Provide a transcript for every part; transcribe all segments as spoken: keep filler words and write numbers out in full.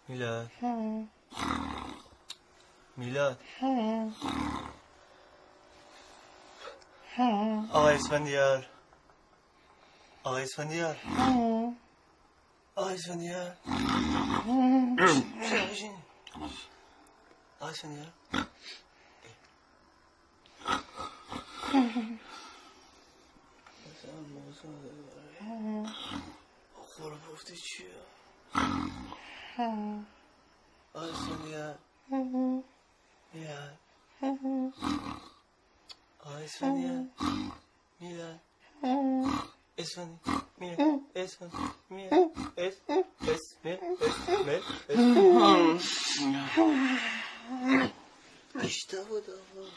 میلاد. میلاد. آقای اسفندیار. آقای اسفندیار. آقای اسفندیار. آقای اسفندیار. خوره پفته چیه؟ آقای اسفندیار. میلاد. آقای اسفندیار. میلاد. اسفندی. میلاد. اسفندی. میلاد. اس-، اس-، میلاد. اس-، میلاد. اس-، اشتباه بود آقا.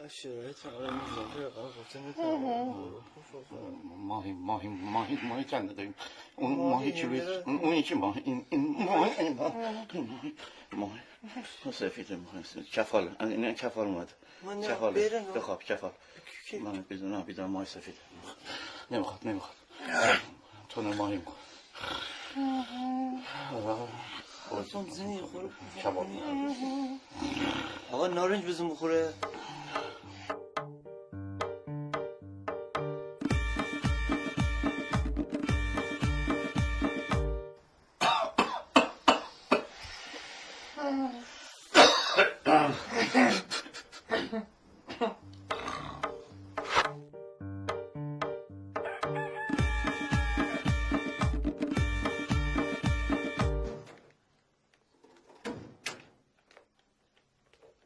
شرایط آدم مزاحم آقا گفتن نکنه. ماهی، ماهی، ماهی، ماهی چند داریم؟ اون ماهی ماهی چی بود؟ نمی‌دونم. اون، اون چی ماهی؟ این، این ماهی، این ماهی، این ماهی، ماهی. سفید ماهی، سفید. چفال. این، این چفال اومد. من چفال. برم. بخواب، چفال. کی؟ من بیدار، نه، بیدار ماهی سفید. نمی‌خواد، نمی‌خواد. تو نه ماهی می‌خواد. خودتون زنی خوره. چفال. آقا نارنج بزن بخوره.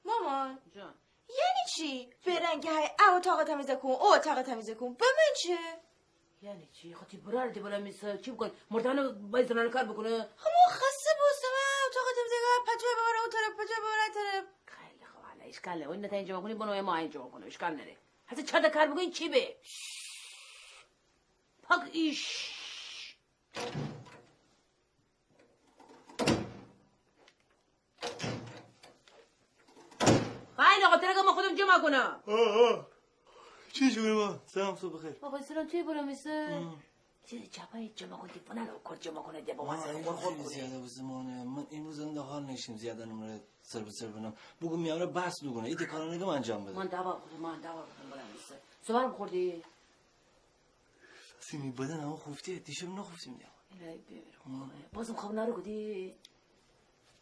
مامان. جان. یعنی چی؟ برن که هی او اتاق تمیز کن، او اتاق تمیز کن. به من چه؟ یعنی چی؟ خو تی برار دی بلا می سر، چی بکن؟ مردانه باید زنانه کار بکنه؟ همو خسته بوستم، ها؟ اتاق تمیز کن، پتو ببر او طرف، پتو ببر او طرف. خیلی خو، حالا اشکال نره. اون نتایج جمع کنی، بنو ما این جمع کنه، اشکال نره. حتی چند کار بکنی چی به؟ پاک ایش. خیلی آقا، تره که ما خودم جمع کنم. آه، آه. چی جوری ما؟ سلام، صبح بخیر. آقا سلام، توی برو میسه. آه. چی جمع، جمع کن، دی فلان او کار جمع کنه، ده بابا، آه، سر این خور خیلی خور زیاده بوسته مانه. من امروز انده حال نشیم زیاده نمره سر به سر بنم. بگو میاره بحث نکنه. ایتی کارا نگم انجام بده. من دعوا کردم، من دعوا کردم برو میسه. صبح هم خوردی؟ سیمی بدن همه خوفتی، دیشب نخوفتیم دیگه. الهی بمیرم. آه. بازم خواب نرو کودی؟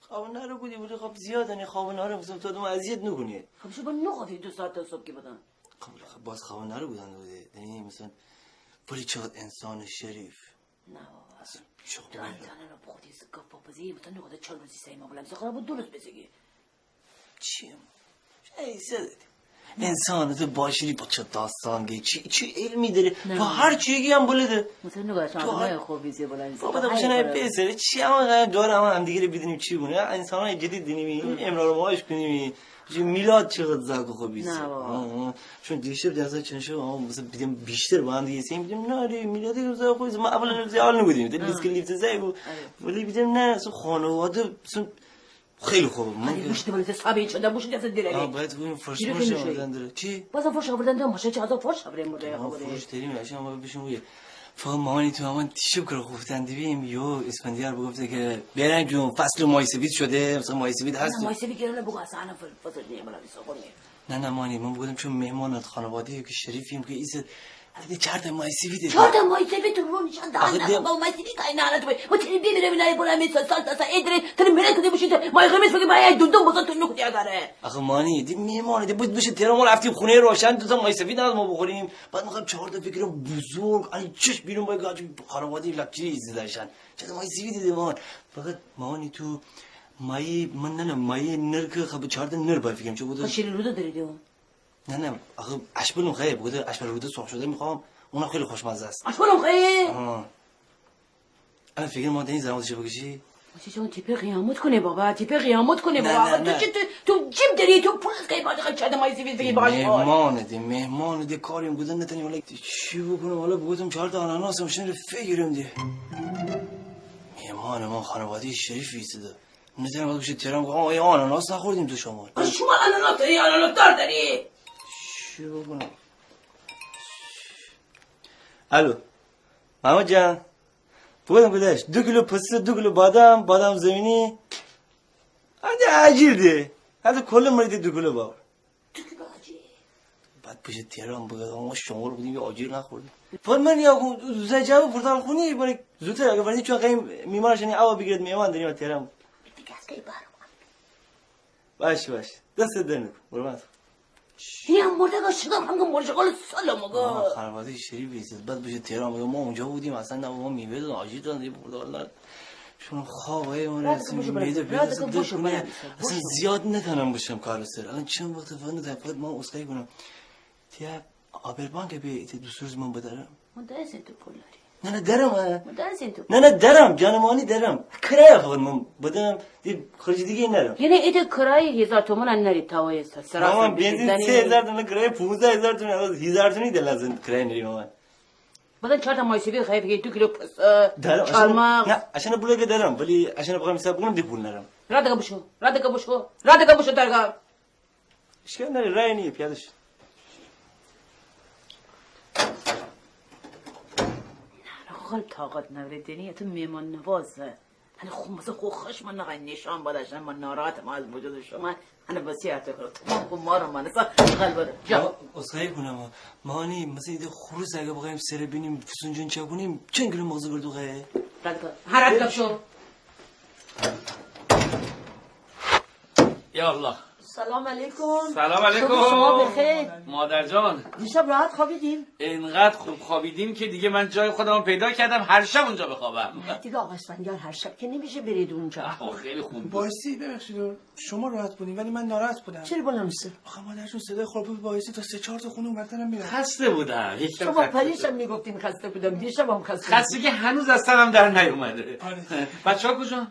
خواب نرو کودی، ولی خب زیاد انه خواب نرو، مثلاً تو آدم اذیت نکنی. خب شو با نخوابی دو ساعت تا صبح که بدن. خب، خب باز خواب نرو کودن بوده. یعنی مثلاً، ولی چقدر انسان شریف. نه بابا. اصلاً چقدر تو مهربان. انسان رو بخودی، گپ بزنی، مثلاً نگو ده چهار روزی سعی ما بلند، خراب بود دو روز بزگی. چی؟ ای سر. انسان تو باشی با چه داستان گی؟ چی، چی علمی داره؟ نه. تو هر چی گی هم بلده. مثلاً نگاه تو هر خوبی زی بلند زی. بابا، تو بشین ای پسر، چی هم دور هم هم دیگه بدینیم چی بونه؟ انسانای جدید دینیمی، امرار ماهش کنیمی. چی میلاد چقدر زاک خوبی زی. نه بابا. آه، آه. چون دیشب در از چند شب، آه، مثلاً بیدیم بیشتر با هم دیگه سیم بیدیم. نه ری، میلاد که زاک خوبی زی. ما اولاً زی حال نبودیم. آه. لیست که لیفت زی بود. آره. ولی بیدیم نه، اصلاً خانواده، اصلاً خیلی خوبه. من آره، که گوشت بلند صاحب این چنده بوشت دست دیره. آه، باید بگویم فرش، فرش آوردن داره. چی؟ بازم فرش آوردن داره، ماشین چه هزار فرش آوردن بوده. آه، فرش داریم، اصلاً ما بشیم بویه. فقط مامانی تو همان دیشب کره خوفتن دیبیم، یو اسفندیار بگفته که بیرنگ جون فصل ماهی سفید شده، مثلاً ماهی سفید هست. ماهی سفید گرانه بگو، اصلاً الان فصل نیه، بلا بیسا خونیه. نه، نه، مانی، من بگفتم چون مهمانت خانواده‌ای که شریفیم که ایسه، البته چهار تا ماهی سفیده. چهار تا ماهی سفید تو رو نشان دهن آخه نکن. بابا، ماهی سفید کاری نه، تو باید، ما تری بیمیره، میلای بلا می سال، سال تا سال ادره، تری میره کده بشید، ماهی قرمز بگی، ماهی دندون بزن تو نکودی اگره. آخه مانی، دی مهمانه، دی بود بشه تهران، ما رفتیم خونه روشن، دو تا ماهی سفید هم ما بخوریم. بعد می‌خوام چهار تا فکر بزرگ، ای چش بیرون باید گاج خانواده لکچری زده‌شن. چهار تا ماهی سفید دیده مان. فقط مانی تو ماهی، من نه، نه، ماهی نر که خب چهار تا نر باید فکرم، چه بوده؟ خب شیر روده داری دیو. نه، نه، آخه اشبلم خیلی بوده، اشبل روده سرخ شده می‌خوام، اونم خیلی خوشمزه است. اشبلم خیلی؟ آه. الان فکر ما دنیز زمان چه بگشی؟ چی چون تیپه قیامت کنه بابا، تیپه قیامت کنه بابا. نه، نه، تو چی، تو، تو جیب داری، تو پول از کی باشه چهار تا ماهی سفید بگی باشه؟ مهمانه دی، مهمانه دی، کاری هم گذار نتنی، ولی چی بکنم؟ حالا بگفتم چهار تا آناناس هم شنه فکرم دی. مهمان ما خانواده شریف ایسته ده. نتنی وقت بشه تهران بگم آقا یه آناناس نخوردیم تو شمال. شما آناناس داری، آناناس دار داری؟ چی بکنم؟ الو. محمد جان، بوگودم که داش، دو کیلو پسته، دو کیلو بادام، بادام زمینی. هده آجیل ده. هده کله مره ده دو کیلو باور. دو کیلو آجیل. بعد بشه تهران بگه، اما شما رو بودیم یه آجیل نخوردیم. فقط من یا خو-، زجابه پرتقال خونی، بره زودتر اگه فردی چون خیلی میمار شنی آوا بگیرد، میوان داریم تهران. دیگه از کی بارم؟ باشه، باشه. دست درد نکونه. قربان. یه مرده که شدم هم که مرشقال سلام آقا. آه، خانواده شریف ایست. بعد بشه تهران بگه ما اونجا بودیم، اصلاً نه ما میوه دادن، آجیل دادن، یه پرتقال دادن. شما خواب های اون راستی میده پیدا، اصلاً زیاد نتانم بشم کار سر. الان چند وقت فقط نتانم، فقط ما عذرخواهی کنم. تیا آبربانک بی ایته دو سه روز من بدارم. من دارم تو پول داری. نه، نه، دارم، ها. من دارم تو. نه، نه، دارم، جانمانی دارم. کرایه فقط من بدم، دی خرج دیگه نارم. یعنی ایته کرایه هیزار تومن ناری تاوای سر. سراسر مامان، بنزین سه هیزار تومن، کرایه پونزده هیزار تومن، از هیزار تومنی ده لازم کرایه ناری مامان. بدن چهار تا مایسیبی خیلی بگی، دو کیلو پس، اه، دارم، چهارمغز. نه، اشانه بوله که دارم، ولی اشانه بخوام حساب کنم، دی پول نارم. را دگه بشو، را دگه بشو، را دگه بشو درگاه. اشکال ناره، راه نیه، پیاده شو. نه، خو خیلی طاقت ناره دنی، تو مهمان نوازه. هنه خو مثلاً خو خشم نخوای نشان بده، اشانه من ناراحتم از وجود شما. هنه بسی اتو کرو. تمام کن مارو من، سا غلبه. جا. ما عذرخواهی کنم، ما هنی مثلاً ایده خروس اگه بخوایم سره بینیم، فسون جون چا کنیم، چند کیلو مغز گردو خواهی؟ رد کن. هر رد کن شو. یا الله. سلام علیکم. سلام علیکم. صبح شما بخیر. مادر جان. دیشب راحت خوابیدین؟ انقدر خوب خوابیدیم که دیگه من جای خودم پیدا کردم، هر شب اونجا بخوابم. نه دیگه آقا اسفندیار، هر شب که نمیشه برید اونجا. آه، خیلی خوب بود. باعثی، ببخشید، شما راحت بودین ولی من ناراحت بودم. چرا بلند می‌شه؟ آخه مادر جون، صدای خورپوش باعثی تا سه چهار تا خونه اونورترم می‌رفت. خسته بودم. یکم شما خسته پریشم بودم. می‌گفتین خسته بودم، دیشبم خسته بودم. خستگی هنوز از تنم در نیومده. آره. بچه‌ها کجا؟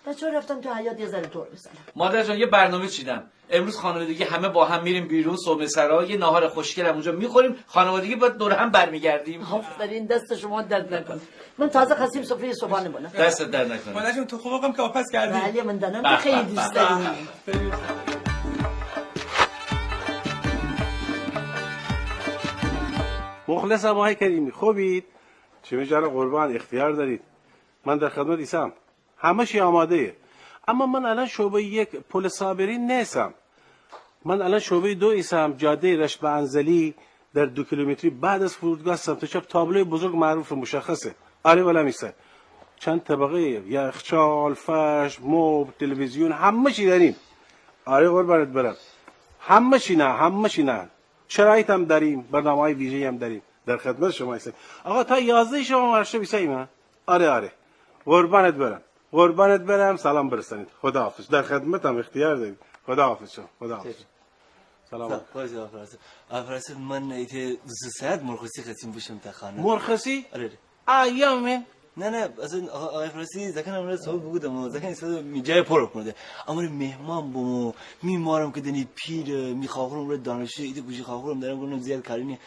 بچه‌ها رفتن تو حیاط یه ذره دور بزنن. مادر جان، یه برنامه چیدم. امروز خانوادگی همه با هم می‌ریم بیرون، صبح‌سرا، یه ناهار خوشگلم اونجا می‌خوریم، خانوادگی با دور هم برمیگردیم. آفرین، دست شما درد نکنه. من تازه خواستیم سفرهٔ صبحانه بنم. دست درد نکنه. مادر جون، تو خوب کم که واپس کردی. بله، من دانم تو خیلی دوست داری. مخلصم آقای کریمی، خوبید؟ چی می‌شه قربان، اختیار دارید. من در خدمت ایسم. همه چی آماده‌یه. اما من الان شعبهٔ یک پل صابرین نیسم. من الان شعبهٔ دو ایسم، جادهٔ رشت به انزلی، در دو کیلومتری بعد از فرودگاه سمت چپ تابلوی بزرگ معروف مشخصه. آره، والا می‌سه. چند طبقه، یخچال، فرش، مبل، تلویزیون، همه چی داریم. آره، قربانت برم. همه چی نه، همه چی نه. شرایط هم داریم، برنامه‌های ویژه‌ای هم داریم. در خدمت شما ایسیم. آقا، تا یازده شب هر شب ایساییم، ها؟ آره، آره. قربانت برم. قربانت برم، سلام برسانید. خداحافظ. در خدمتم، اختیار دارید. خداحافظ شما. خداحافظ. خیر. سلام. سلام. خوش آمدید، آقا فراسد. آقا فراسد، من ایته دو سه ساعت مرخصی خواستیم بشم تا خانه. مرخصی؟ آره، آره. آ، یا من؟ نه، نه، اصلاً آقا، آقا فراسد، زاکانم ره صبح بوگودم، زاکان ایسه می جای پر کونده. امره مهمان بمو، می مارم که دنی پیره، می خاخورم ره دانشجو، ایته کوچی خاخورم دارم، گونم زیاد کاری نیه.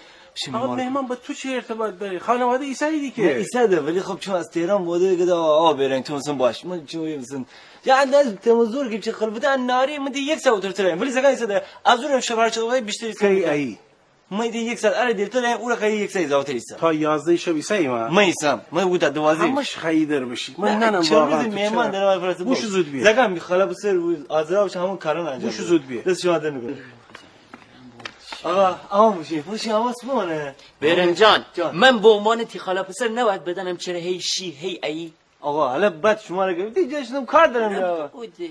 آقا، مهمان با تو چه ارتباط داره؟ خانواده ایساییدی که. نه، ایساییده، ولی خب چون از تهران بوده، گده آقا بهرنگ، تو مثلاً باش. من چی می‌گم مثلاً، یا انداز تمزور که چه خلوته ناری، من ده یک ساعت اوترتر، ولی زاکان ایساییده، از اون شب هر چقدر بیشتر ایساییده. کی آیی؟ من ده یک ساعت، آره، دیرتر، او ره خیلی یک ساعت اضافه‌تر ایسم. تا یازده شب ایساییم، ها؟ من ایسم، من بوگودم دوازده. همش خیلی دیر بشی. من ننم چند روز واقعاً. مهمان دارم، آقا فراسد. بوشو زود بیا. زاکان می خاله پسر آذرا باشه، همون کاران انجام بده. بوشو زود بیا. دست شما درد نکنه. آقا، آموزی، بوشی، آموز بمانه. بهرنگ جان، جان. من به عنوان تی خاله پسر نباید بدانم چرا هی شی، هی آیی؟ آقا، حالا بعد شما ره گفتم، دیگه جای شدم کار دارم یا.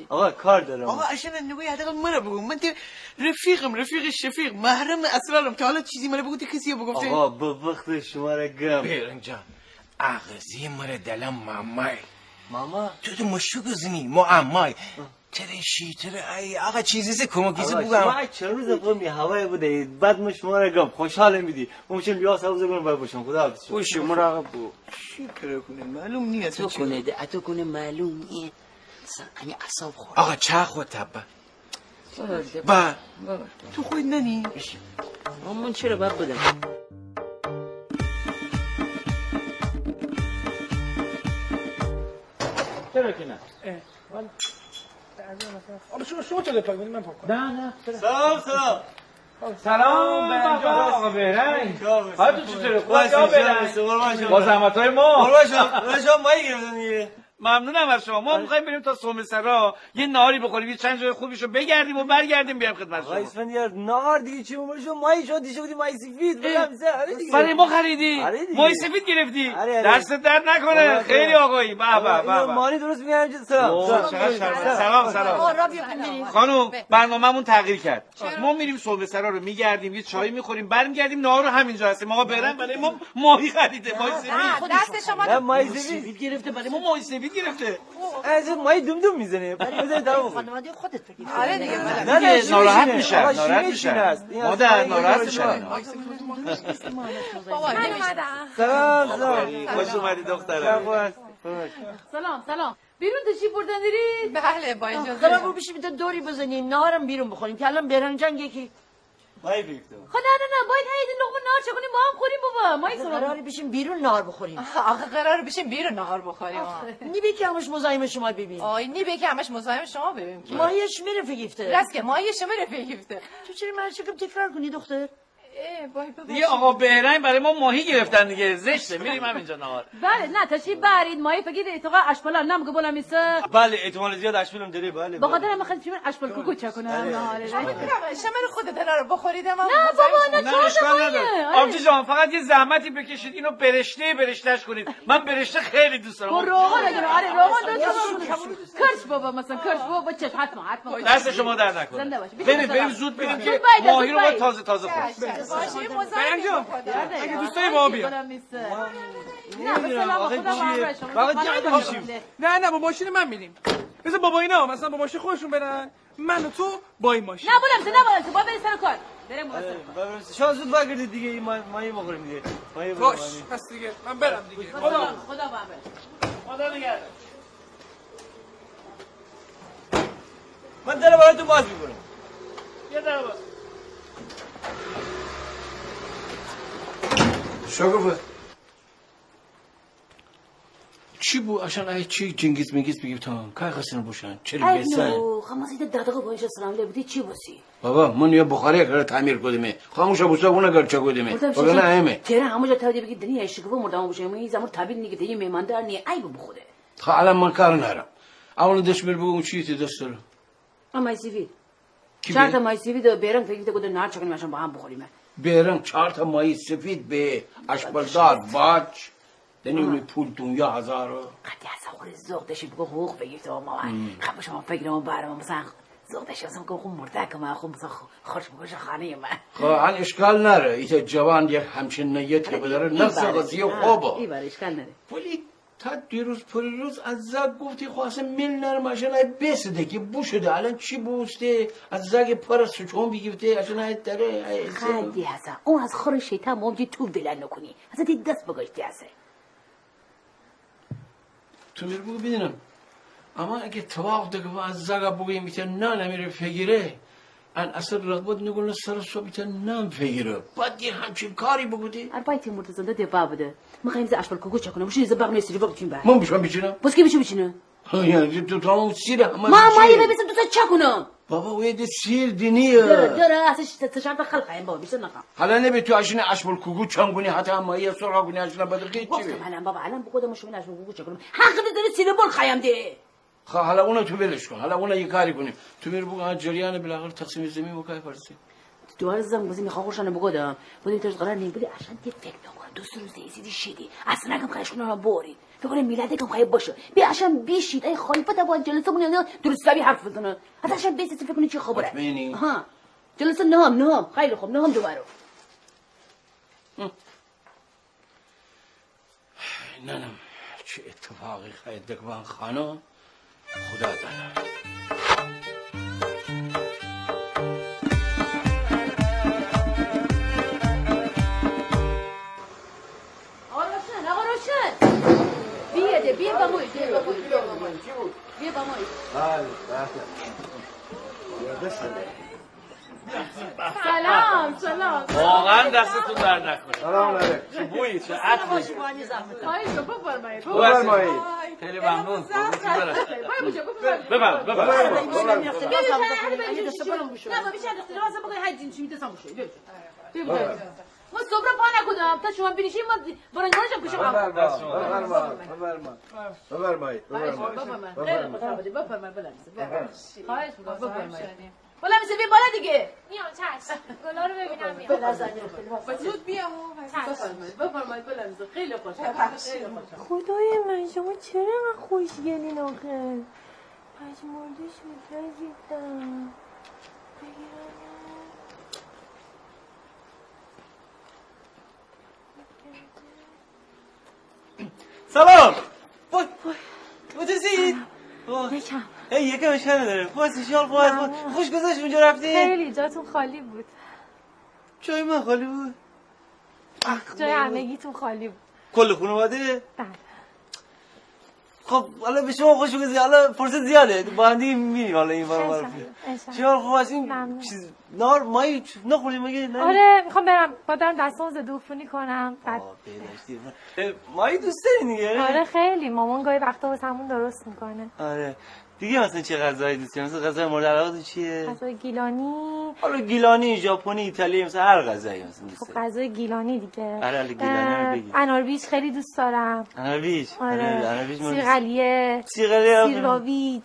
آقا، کار دارم. آقا، اشانه نگوی، حداقل مره بگو. من تی رفیقم، رفیق شفیق، محرم اسرارم. تا حالا چیزی مره بگفتی، کسی بگفته؟ آقا، به وقت شما ره گم. بهرنگ جان، اغزی مره دلم مامای. ماما؟ تو ده مشکو زنی، معمای. چره شی، چره آیی؟ آقا، چیزی سه کمکی سه بگم. شما چند روز خود می هوای بده، بعد من شما ره گم، خوشحال میدی. ممکن بیا سبز کنم، باید باشم. خدا حافظ. خوش، مراقب بو. چی کره کنه؟ معلوم نیه. اتو کنه ده، اتو کنه معلوم نیه. اصلاً، امی اعصاب خورد. آقا، چا خود تبه. بابا، بابا. تو خود ننی؟ بشین. من چرا باید بدم؟ چرا که نه؟ اه. آقا، شما، شما چرا پاک کنید؟ من پاک کنم. نه، نه، چرا؟ سلام، سلام. سلام، بهرنگ جان. آقا بهرنگ. حالتون چطوره؟ خوبه آقا بهرنگ؟ با زحمت‌های ما. قربان شما. قربان شما، ماهی گرفتن دیگه. ممنونم از شما. ما می‌خوایم بریم تا صومعه‌سرا یه نهاری بخوریم، یه چند جای خوبیشو بگردیم و برگردیم بیایم خدمت شما. آقا اسفندیار، نهار دیگه چی؟ ما شما ماهی، شما دیشب بودی ماهی سفید. اه، بودم سه، آره دیگه. برای ما خریدی؟ آره دیگه. ماهی سفید گرفتی؟ آره، آره. دست درد نکنه. آره، آره. خیلی آقایی. به، به، آقا، به، اینو به. ماهی درست می‌گم اینجا. سلام. اوه، سلام. چقدر شرمنده. سلام، سلام. آقا، را بیفته. خانم، برنامه‌مون تغییر کرد. چرا؟ ما می‌ریم صومعه‌سرا رو می‌گردیم، یه چایی می‌خوریم، برمی‌گردیم، نهار رو همینجا هستیم. آقا بهرنگ برای ما ماهی خریده، ماهی سفید. نه، دست شما نه، ماهی سفید گرفته، برای ما ماهی سفید گرفته. از این ماهی دوم دوم می‌زنه. بعد بذار دعوا کنیم. خانواده خودت بگیر. آره دیگه. نه، نه، ناراحت می‌شن، ناراحت می‌شن. مادر، ناراحت می‌شن. بابا، من اومدم. سلام، سلام. خوش اومدی دخترم. سلام، سلام. بیرون تشریف بردن دارید؟ بله، با اجازه. قرار بود بشیم اینجا دوری بزنیم، نهارم بیرون بخوریم که الان بهرنگ جان گه کی. ماهی بیفتم. خب نه، نه، نه، باید هی لقمه نهار چکنیم، ما هم خوریم بابا. ماهی سلام. قراره بشیم بیرون نهار بخوریم. آخه قراره بشیم بیرون نهار بخوریم. نی به کی همش مزاحم شما ببیم. آی، نی به کی همش مزاحم شما ببیم کی. ماهی شمره فیگیفته. راست که ماهی شمره فیگیفته. تو چرا من شکم تکرار کنی دختر؟ اه، بای بابا. دیگه آقا بهرنگ برای ما ماهی گرفتن دیگه. زشته، می‌ریم همینجا نهار. بله، نه، تشریف بارید. ماهی فگید اتوقا اشپلا نم گه بولا میسه. بله، احتمال زیاد اشپلم داره، بله، بله. بخاطر همه خیلی چیمن اشپل کوکو چکونه هم نهاره. شما برو، شما رو خود دنا رو بخورید، اما نه بابا، نه، نه، چهار اشکال نداره. آبجی جان، فقط یه زحمتی بکشید، اینو برشته برشته‌اش کنید. من برشته خیلی دوست دارم. با روغن اگه، آره، روغن دو تا کرچ بابا، مثلاً کرچ بابا، با چشم، حتماً، حتماً. دست شما درد نکنه. زنده باشید. بریم، بریم، زود بریم که ماهی رو باید تازه تازه خورد. بهرنگ جان، اگه دوستایی با ما بیان. نه، به سلامت، خدا همراه شما. فقط گرد می‌شیم. نه، نه، با ماشین من می‌ریم. بذار بابا اینا مثلاً با ماشین خودشون برن. من و تو با این ماشین. نه، بولم تو، نه، بولم تو، با بریم سر کار. بریم با سر کار. شما زود برگردید دیگه، این ما-، ماهی بخوریم دیگه. ماهی بخوریم. باش، پس دیگه من برم دیگه. خدا، خدا با همراه. خدا نگهدار. من در براتون باز می‌کنم. یه در باز. شکوفه. چی بو؟ اشان ای چی جنگیز منگیز بیگیفتن؟ کای خواستن بوشن؟ چرا بیسن؟ نو، خماسی ده دادگا با ایشا سلام علیک بودی، چی بوسی؟ بابا، من یا بخاری کره تعمیر کودیمه. خاموشا بوسا اونا کره چکودیمه. وگرنه ایمه. چرا هموجا تاودی بگی دنی ایشی که بو مردم بوشه. من این زمان تحویل نیگیفته، یه مهماندار نیه. ای بو بخوده. خب الان من کار نارم. اولا دشمر بگو چی تی دست داره؟ اما ای سی وی. چهار تا ماهی سفید و بهرنگ فیگیفته گفته نهار چکنیم اشان با هم بخوریم. بهرنگ چهار تا ماهی سفید به اشپلدار باج. دنی اونی پول دنیا هزارو. قدی از خوری ذوق دشی بگو حقوق فیگیفته و ما. خب شما فکر ما بارم مثلاً ذوق دشی مثلاً بگو خو مرده که ما خو مثلاً خو-، خوش بگوش خانه ما. خب هن اشکال ناره. ایتا جوان یک همچین نیتی بداره. نفس قضیه خوبه. ای بار اشکال ناره. ولی تا دیروز پریروز از زاک گفتی، خو اصلاً میل نارم اشان ای بیسه ده کی بوشو ده. الان چی بوسته؟ از زاک پر سوچون بیگیفته، اشان ای دره، ای ایسه. خدی هسه، اون از خور شیطان مامجی تو ولن نوکونی. هسه تی دست بگشتی هسه. تو میر بگو بیدینم. اما اگه توافق ده که از زاکا بگوییم ایتا نان امیره فیگیره، ان اصلاً رغبت نوکونه سر صبح ایتا نان فیگیره. بعد یه همچین کاری بوکوده. ار بای تی مرتضی ده بابده. من خوایم زه اشپل کوکو چکونم. بوشو زه باغ می سیری باغ چین با. من بوشم بیچینم؟ پس کی بیچه بیچینه؟ یعنی تو تمام سیره همه ما بیچینه. ما یه بیسه دوستا چکونم. بابا، اویه ده سیر دینیه. دره، دره، اصلاً ش-، ش-، شرط خلق خوایم بابا، بیسه نخوام. حالا نبی تو اشینه اشپل کوکو چان کونی، حتی اما یه سرخا کونی اشینه بدر کی چی؟ گفتم الان بابا، الان بگودم شما اشپل کوکو چکونم. حق ده دره سیر بول خوایم ده. خب حالا اونه تو ولش کن، حالا اونه یه کاری کنیم. تو میر بگو ها جریان بالاخره تقسیم زمین و کای پرسه. دوار زن بزی میخوا خوشانه بگودم. بودیم ترس قرار نیم بودی اشان تی فکر نکن. دو سه روز ایسی دی شیدی. اصلاً کم خواهش کنم بوری. فکر کنم میلادی کم خواهی باشه. بیا اشان بیشید. ای خلیفه تا با جلسه مونی درست حسابی حرف بزنه. حتی اشان بیسی فکر کنی چی خبره. مطمئنی؟ ها. جلسه نهم، نهم. خیلی خوب، نهم دوباره. ننم چه اتفاقی خواهد دکفن خانه، خدا دانه. آقا روشن، آقا روشن. بیا ده، بیا باموی، بیا باموی. بیا باموی. بله، بله. سلام، سلام. واقعاً دستتون درد نکنه. سلام علیکم. چه بویی، چه عطری. خواهش می‌کنم، بفرمایید. بفرمایید. خیلی ممنون. بفرمایید، بفرمایید. بفرمایید. ما سفره پا نکودم تا شما بینیشین، ما برنج‌مرغ هم کشیم. بفرمایید. بفرمایید. بفرمایید. خیلی خوش آمدید. بفرمایید، بفرمایید. خواهش می‌کنم، بفرمایید. بلند می‌شه، بیا بالا دیگه. میام، چشم. گلا رو ببینم، میام. زود بیا. چشم. بفرمایید، بفرمایید، بلند می‌شه. خیلی خوش. خیلی خوش. خدای من، شما چرا اینقدر خوشگلین آخه؟ پژمرده شده عزیزم. بگیرم. سلام. وای. وای. وای. یکم. ای، یکم اشکال نداره. خوش، شما خوش. خوش گذشت اونجا رفتین؟ خیلی جاتون خالی بود. جای من خالی بود؟ جای همگیتون خالی بود. کل خانواده؟ بله. خب، حالا به شما خوش گذشت، حالا فرصت زیاده، با هم دیگه می‌ریم حالا این بار. انشالله، انشالله. شما خوب هستین؟ ممنون. چیز، نار، ماهی نخوردین مگه؟ نه؟ آره، می‌خوام برم، باید برم دستام ضد عفونی کنم. بعد آه، بهداشتی. اه، ماهی دوست دارین دیگه؟ آره، خیلی. مامان گاهی وقتا واسمون درست می‌کنه. آره. دیگه مثلاً چه غذایی دوست داری؟ مثلاً غذای مورد علاقه تو چیه؟ غذای گیلانی. حالا گیلانی، ژاپنی، ایتالیایی، مثلاً هر غذایی مثلاً دوست داری. خب، غذای گیلانی دیگه. آره، حالا گیلانی رو بگی. اه، اناربیج خیلی دوست دارم. اناربیج؟ آره، آره. اناربیج مورد... سیرقلیه. سیرقلیه. سیرواویج.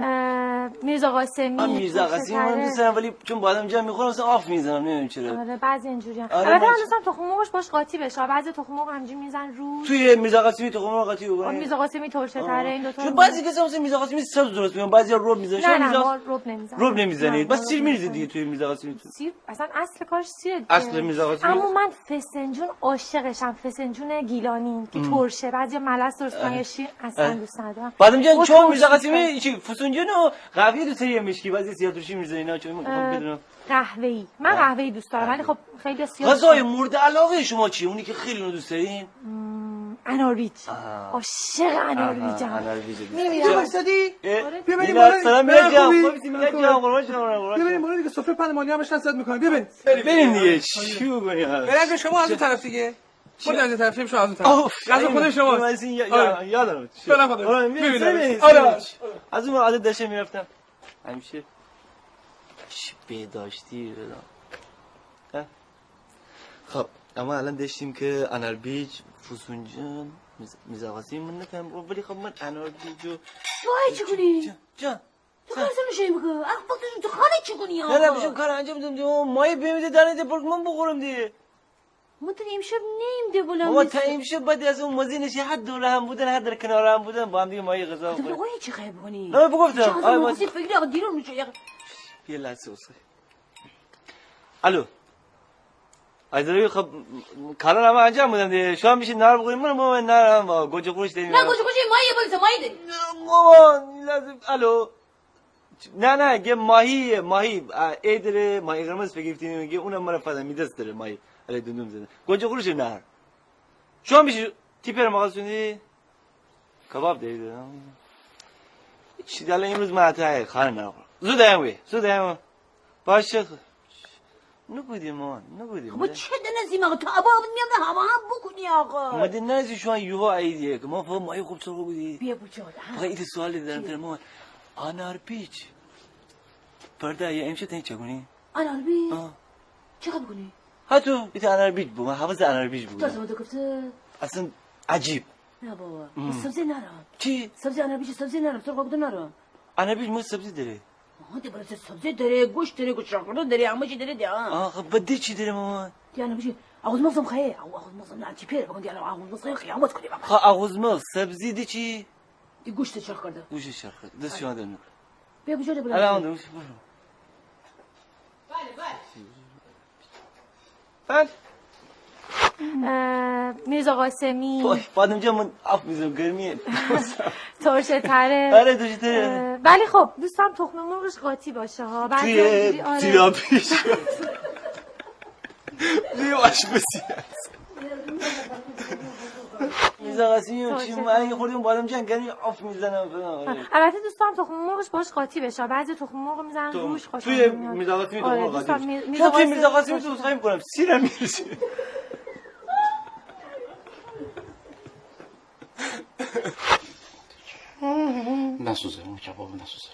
اه، میرزا قاسمی. آه، میرزا قاسمی من دوست دارم، ولی چون بادمجان می‌خورم، مثلاً آف می‌زنم، نمی‌دونم چرا. آره، بعضی اینجوریه. آره، البته من دوست دارم تخم مرغش باش قاطی بشه. بعضی تخم مرغ همینجوری می‌زنن روش. توی میرزا قاسمی تخم مرغ قاطی بکنی؟ آه، میرزا قاسمی ترشه‌تره، این دوتا. چون بعضی کسا مثلاً میرزا قاسمی سبز درست می‌کنن، بعضی ها رب می‌زنن. نه، نه، ما رب نمی‌زنیم. ما رب نمی‌زنیم. بس سیر می‌ریزی دیگه توی میرزا قاسمی تو. سیر، اصلاً اصل کارش سیره دیگه. اصل میرزا قاسمی. اما من فسنجون عاشقشم، فسنجون گیلانی که ترشه، بعضی ملس درست می‌کنن یا شیر، اصلاً دوست ندارم. بادمجان، شما میرزا قاسمی چی، فسنجون و قهوه‌ای دوست داری یا مشکی؟ بعضی سیاه‌ترشی می‌ریزن اینا، چون می‌خوام بدونم. قهوه‌ای. من قهوه‌ای دوست دارم، ولی خب خیلی سیاه. غذای مورد علاقه شما چیه؟ اونی که خیلی اونو دوست دارین؟ اناربیج. عاشق اناربیجم. اناربیج دوست دارم. چه واسطی؟ بیا بریم بالا. سلام میلاد جان. خوبی؟ میلاد جان، قربان شما، قربان شما. بیا بریم بالا دیگه، سفره پهن مالی همش نصیحت می‌کنه. بیا بریم. بریم دیگه، چی بکنیم؟ بریم که شما از اون طرف دیگه. بریم از این طرف، شما از اون طرف. غذا خود شما. یادم. آره. از اون عادت داشتم می‌رفتم. همیشه چی بهداشتی بدم. خب، اما الان داشتیم که اناربیج، فسنجون، میز-، میرزا قاسمی من نفهمم، ولی خب من اناربیج و... وای، چی کنی؟ جان، جان. تو کار زن شی بگو. اخ، وقت تو خانه چی کنی؟ نه، نه، بشم کار انجام بدم دیگه. مایه بیمیده دانه ده، برک من بخورم دیگه. ما تا امشب نیم ده بلند. بابا، تا امشب بعد از اون مزه نشی، هر دور هم بودن، هر در کنار هم بودن، با هم دیگه مایه غذا بخوریم. آقای چی خیلی بکنی؟ نه، بگفتم. آقای مزه فکر آقا دیرم می‌شه. یه لحظه بسه. الو. آی ضروری، خب، کارا همه انجام بدم دیگه. شما می‌شه نار بخوریم، من بابا نار هم با گوجه خورش داریم. نه، گوجه خورش ماهی بریزه، ماهی داری. بابا، لازم، الو. نه، نه، گه ماهی، ماهی، اه، ای داره، ماهی قرمز فکر گفتیم، گه اونم مرا فدا می دست داره، ماهی. الان دندون زده. گوجه خورش نار. شما می‌شه تیپر مغازونی؟ کباب داری دارم. چی داله امروز ما تا خانه نرو. زود ایم وی، زود ایم. باشه. نگودی مامان، نگودی. خب چه دنه زیما تا ابا میام ده هوا هم بکنی آقا. ما دی نازی شما یوها ایدیه که ما فهم مایی خوب سرخ بودی. بیا بچه آقا. فقط ایت سوال دارم تر مامان. اناربیج. پرده یا امشب تنی چه کنی؟ اناربیج؟ آه. چه خب کنی؟ ها تو ایت اناربیج بو، من حواظ اناربیج بو. تو از ما تو گفته؟ اصلاً عجیب. نه بابا، سبزی نرم. چی؟ سبزی اناربیج سبزی نرم، سرخ کودن نرم. اناربیج مو سبزی داره. آها، دی بله سبزی داره، گوشت داره، گوشت شکر داره، همه چی داره ده. آها، خب بعد دی چی داره مامان؟ دی اناربیج، آغوز مغزم خایه، آغوز مغزم نه چی پیر بگن، دی آغوز مغز خایه قیامت کنی بابا. خب آغوز مغز سبزی، دی چی؟ دی گوشت چرخ کرده. گوشت چرخ کرده. دست شما درد نکنه. بیا بجا ده بله. بله. اه، میرزا قاسمی. وای، بادمجان من آف می‌زنم، گرمیه. ترشه تره. آره، ترشه تره. اه، ولی خب، دوستم تخم مرغش قاطی باشه ها. بعضی توی اینجوری، آره. توی آشپزی هست. میرزا قاسمی چی؟ من اگه خوردیم بادمجان گرمی آف می‌زنم فلان. البته دوستان تخم مرغش باش قاطی بشه. بعضی تخم مرغ می‌زنن روش خوشم توی میاد. میرزا قاسمی تخم مرغ قاطی می‌شه. چون توی میرزا قاسمی تو عذرخواهی می‌کنم، سیرم می‌ریزی. نسوزه، اون کباب نسوزه.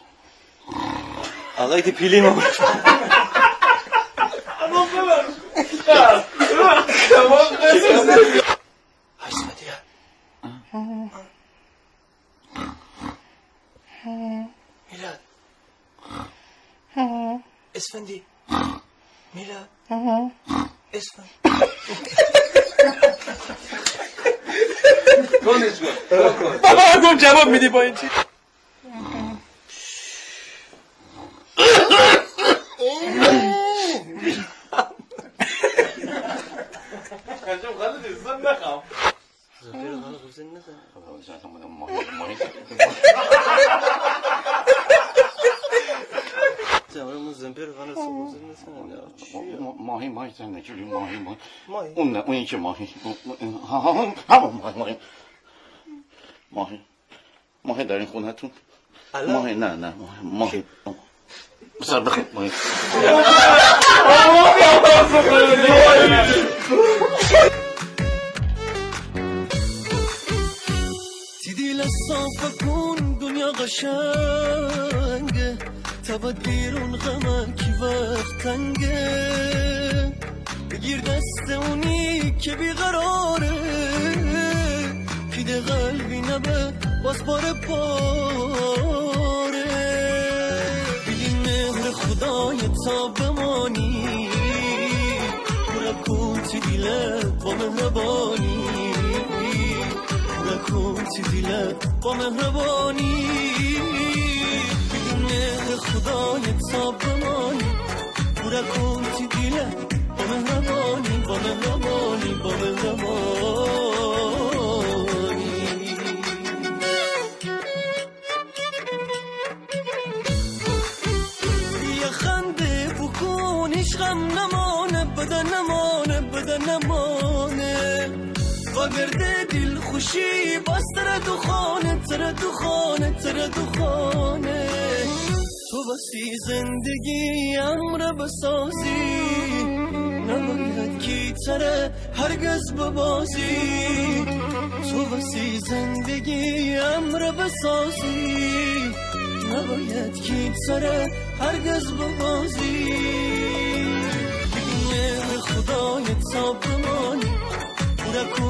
آقای تی پیلی ما. میلاد. اسفندی. میلاد. اسفند. بابا، گم جواب می‌دی با این چی؟ ماهی، ماهی، زن نجوری، ماهی، ماهی. ماهی. اون نه، اون یکی ماهی. اون، اون، ها، ها، ها، ها، ماهی، ماهی. ماهی. ماهی دارین خونه‌تون؟ الان؟ ماهی، نه، نه، ماهی، ماهی. سر بخیر، ماهی. تی دیل صاف کون، دنیا قشنگه. تا بد بیرون غمه کی وقت تنگه. بگیر دست اونی که بیقراره، پیده قلبی نبه باز پاره پاره. بیدین مهر خدای تا بمانی، پورا کون تی دیله با مهربانی. پورا کون تی دیله با مهربانی. بیدین مهر خدای تا بمانی، پورا کون تی دیله با مهربانی، با مهربانی، با مهربانی. یه خنده بکون، هیچ غم نمانه، بده نمانه، بده نمانه. وگرده دلخوشی باز تره دوخانه، تره دوخانه، تره دوخانه. تو وسی زندگی امره بسازی، نباید کی تره هرگز ببازی. تو وسی زندگی امره بسازی، نباید کی تره هرگز ببازی. بیدین مهر خدای تا بمانی، پورا کون